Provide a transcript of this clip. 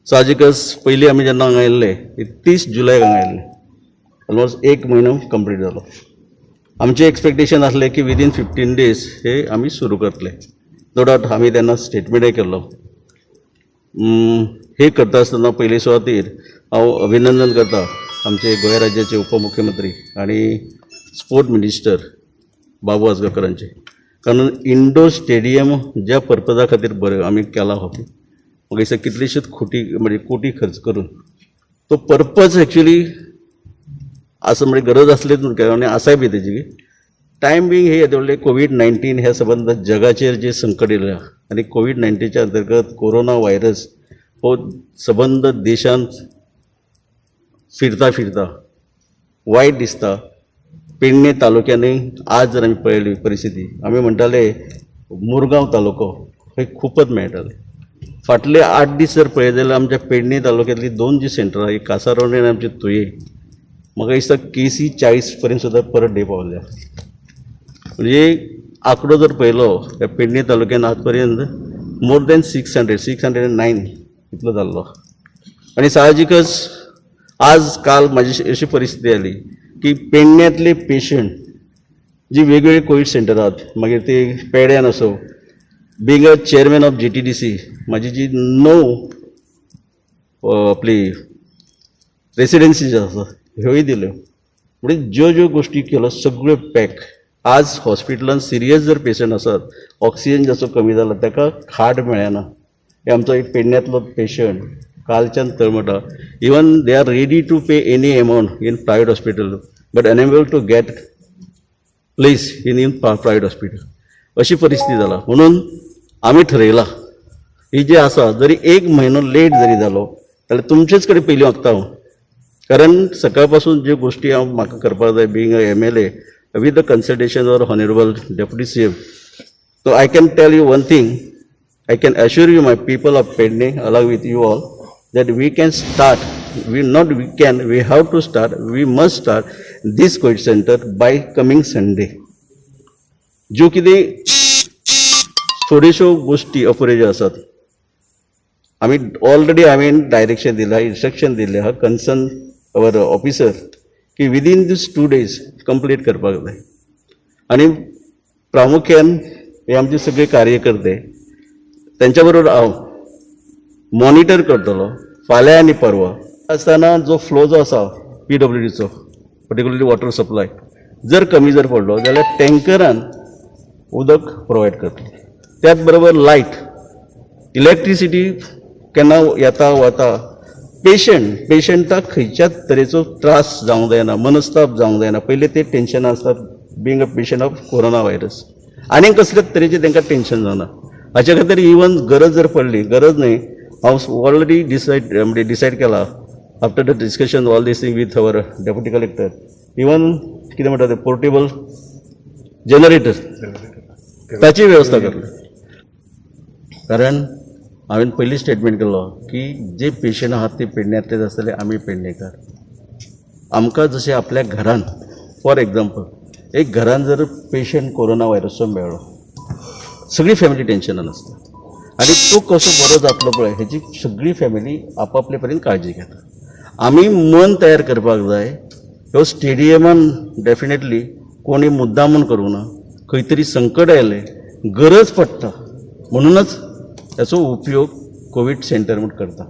साहजिकच पयलीं आमी जेन्ना हांगा आयिल्ले, 30 जुलयाक हांगा आयिल्ले, ऑलमोस्ट एक म्हयनो कंप्लीट जालो. आमचें एक्सपेक्टेशन आसलें की विदीन 15 डेज हे आमी सुरू करतले. नो डावट, आमी तेन्ना स्टेटमेंटय केल्लो. हे करता आसतना पयले सुवातेर हांव अभिनंदन करता आमचे गोंय राज्याचे उपमुख्यमंत्री आनी स्पोर्ट मिनिस्टर बाबू आजगांवकरांचे, कारण इंडोर स्टेडियम ज्या पर्पजा खातीर बरें आमी केला हो, म्हाका दिसता कितलेशेच कोटी, म्हणजे कोटी खर्च करून तो पर्पज एक्चुली आसा, म्हणजे गरज आसलीच न्हू आनी आसाय बी तेजी. टायम बींग हे येदे कोवीड 19 ह्या संबंद जगाचेर जे संकट येयलां आनी कोवीड 19च्या अंतर्गत कोरोना व्हायरस हो सबंद देशांत फिरता फिरता, वायट दिसता, पेडणे तालुक्यांनी आज जर आमी पळयली परिस्थिती, आमी म्हणटाले मुरगांव तालुको खंय खूपच मेळटाले. फाटले 8 दीस जर पळयत जाल्यार आमच्या पेडणे तालुक्यांतली दोन जी सेंटरां, एक कासारोणे आनी आमची तुये, म्हाका दिसता केसी 40 पर्यंत सुद्दां पर डे पावल्या. म्हणजे आंकडो जर पळयलो ह्या पेडणे तालुक्यान आज पर्यंत more than 600, 609 इतलो जाल्लो. आनी साहजिकच आज काल म्हाजी अशी परिस्थिती आली की पेडण्यांतले पेशंट जी वेगवेगळे कोवीड सेंटर आहात, मागीर ते पेड्यान आसूं, being a chairman of GTDC, म्हाजी जी णव आपली रेसिडेन्सी ज्यो आसा ह्योय दिल्यो. म्हणजे ज्यो ज्यो गोश्टी केलो सगळ्यो पॅक. आज हॉस्पिटलान सिरियस जर पेशंट आसात, ऑक्सिजन जाचो कमी जाला, ताका खाट मेळना. हे आमचो एक पेडण्यांतलो पेशंट कालच्यान तळमळटा. Even they are ready to pay any amount in private hospital but unable to get place in private hospital, अशी परिस्थिती जाला. म्हणून आमी ठरयलां, ही जी आसा, जरी एक म्हयनो लेट जरी जालो जाल्यार तुमचेच कडेन पयलीं मागता हांव, कारण सकाळ पासून ज्यो गोश्टी हांव म्हाका करपाक जाय, being a MLA, with the consultation of honourable Deputy CM. So I can tell you one thing, I can assure you, my people of Pedne, along with you all, that we can start, we not we can, we have to start, we must start this COVID center by coming Sunday. ज्यो कितें थोड्योश्यो गोश्टी अपुऱ्यो ज्यो आसात, आमी already हांवें direction दिलां, instruction दिल्लें आहा कन्सर्न our officer की within these 2 days complete करपाक जाय. आनी प्रामुख्यान हे आमचे सगळे कार्यकर्ते, त्यांच्या बरोबर हांव मॉनिटर करतलो फाल्यां आनी परवां आसतना जो फ्लो जो आसा पीडब्ल्यूडीचो, पर्टिक्युलरली वॉटर सप्लाय, जर कमी जर पडलो जाल्यार टँकरान उदक प्रोवायड करतले. त्याच बरोबर लायट, इलेक्ट्रिसिटी केन्ना येता वता. पेशंटाक खंयच्याच तरेचो त्रास जावंक जायना, मनस्ताप जावंक जायना. पयलीं ते टेंशनां आसतात, being a patient of corona virus, आनीक कसलेच तरेचें तांकां टेंशन जावना हाच्या खातीर इवन गरज जर पडली, गरज न्हय, हांव ऑलरेडी डिसायड, म्हणजे डिसायड केला after the discussion, all these thing with our deputy collector, even कितें म्हणटा ते पोर्टेबल जनरेटर, ताची वेवस्था करतले. कारण हांवें पयलीं स्टेटमेंट केल्लो की जे पेशंट आहात ते पेडण्यांतलेच आसतले. आमी पेडणेकार, आमकां जशें आपल्या घरान, फॉर एग्जाम्पल, एक घरान जर पेशंट कोरोना व्हायरसचो मेळ्ळो, सगळी फॅमिली टेन्शनान आसता आनी तो कसो बरो जातलो पळय हेची सगळी फॅमिली आपापले परीन काळजी घेता. आमी मन तयार करपाक जाय. ह्यो स्टेडियमान डेफिनेटली कोणी मुद्दामून करूंक ना. खंय तरी संकट आयलें, गरज पडटा, म्हणूनच ताचो उपयोग कोवीड सेंटर म्हूण करता.